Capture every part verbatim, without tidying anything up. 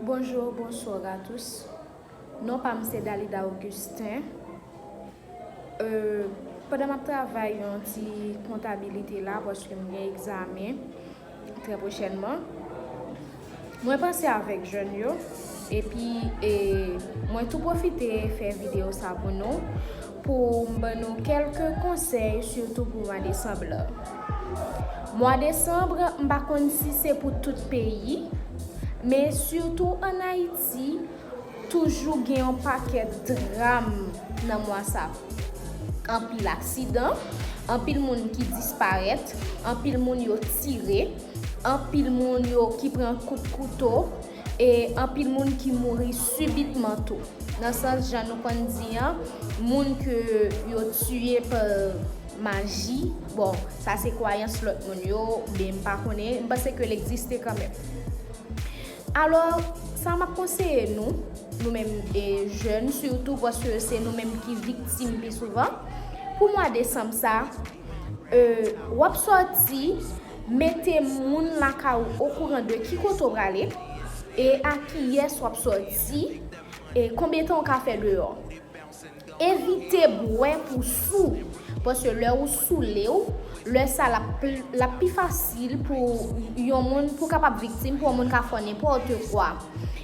Bonjour, bonsoir à tous. Non pa m se Dalida Augustin. Euh, pandan m ap travay yon ti kontabilite la, paske m gen egzamen trè pwochènman, mwen panse avèk jèn yo, epi e, mwen tou pwofite fè videyo sa pou nou, pou m ban nou kèlke konsèy, sitou pou mwa desanm la. Mwa desanm, m pa konn si se pou tout peyi, men sitou ann Ayiti, toujou gen yon pakèt dram nan mwa sa. Anpil aksidan, anpil moun ki disparèt, anpil moun yo tire, anpil moun yo ki pran kout kouto, e anpil moun ki mouri sibitman tou. Nan sans jan nou konn di an, moun ke yo tiye pa maji, bon, sa se kwayans lòt moun yo, oubyen m pa konnen, m panse ke l egziste kanmenm. Alò, sa m ap konseye nou, nou menm e jèn sitou, paske se nou menm ki viktim pi souvan, pou mwa desanm sa, e, w ap sòti, mete moun lakay ou okouran de ki kote w prale, e a kiyès w ap sòti, e konbyen tan w ka fè deyò. Evite bwè pou sou, paske lè ou soule w, lè sa l ap pl- l ap pi fasil pou yon moun, pou kapab viktim, pou yon moun ka fè nenpòt kwa.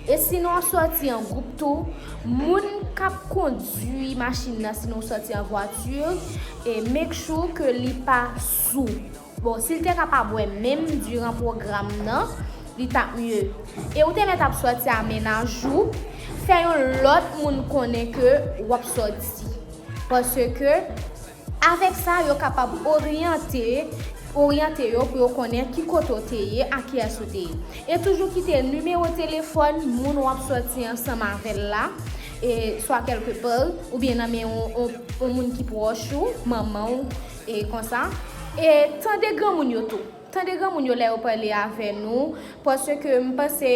E sinon w ap sòti an gwoup tou, moun k ap kondui machin nan, sinon w sòti an vwati, e make sure ke li pa sou. Bon, si l te ka pa bwè menm diran pwogram nan, li t ap mye. E ou te mèt ap sòti a mennaj ou, fè yon lòt moun konnen ke w ap sòti. Paske avèk sa, yo kapab oryante, oryante yo pou yo konnen ki kote w te ye, a kiyès ou te ye. E toujou kite nimewo telefòn moun w ap sòti ansanm avè l la, e swa kèlke pa, oubyen nan men yon, yon, yon moun ki pwòch ou, manman w, e konsa. E tande granmoun yo tou. Tande granmoun yo lè yo pale avè nou, paske m panse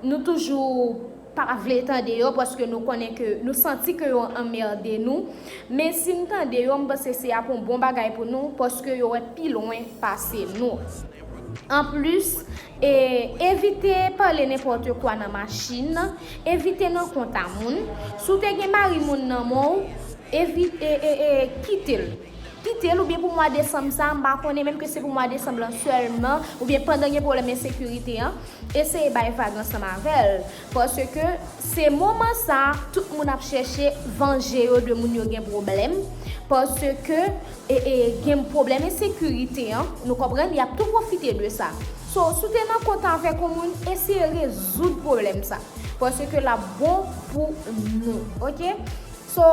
nou toujou pa vle tande yo, paske nou konnen ke nou santi ke yo anmède nou. Men si n tande yo, m panse se ap yon bon bagay pou nou, paske yo wè pi lwen pase nou. Anplis, e, evite pale nenpòt kwa nan machin, evite nan kont a moun. Si w te gen mari moun nan men w, evite, e, e, e, kite l. Kite l oubyen pou mwa desanm sa, m pa konnen menm ke se pou mwa desanm lan sèlman, oubyen pandan gen pwoblèm ensekirite an, eseye bay vag ansanm avè l. Paske se moman sa, tout moun ap chèche vanje yo de moun yo gen pwoblèm. Paske, e, e, gen pwoblèm ensekirite an, nou konprann, y ap tou pwofite de sa. So, si w te nan kont avèk yon moun, eseye rezoud pwoblèm sa. Paske l ap bon pou nou, oke? So,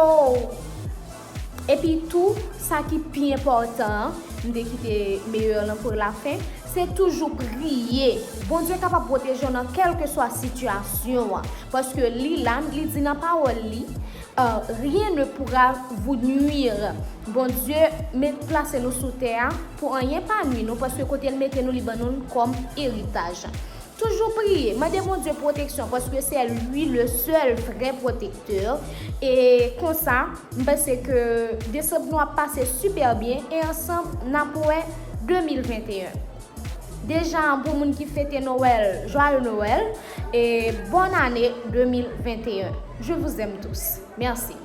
epi tou, sa ki pi enpòtan an, m te kite meyè lan pou lafen, se toujou priye. Bondye kapab pwoteje w nan kèlkeswa sitiyasyon an. Paske li la, li di nan pawòl li, euh, rien ne pourra vous nuire. Bondye met plase nou sou tè a pou anyen pa nwi nou, paske kote l mete nou, li ban nou l kòm eritaj. Toujou priye, mande Bondye pwoteksyon, paske se li le sèl vrè pwotektè. E konsa, m panse ke desanm nou ap pase sipè byen e ansanm n ap wè de mil venteyen. Deja, pou moun ki fete Nwèl, joyeux Noël e bonne année de mil venteyen. Je vous aime tous. Merci.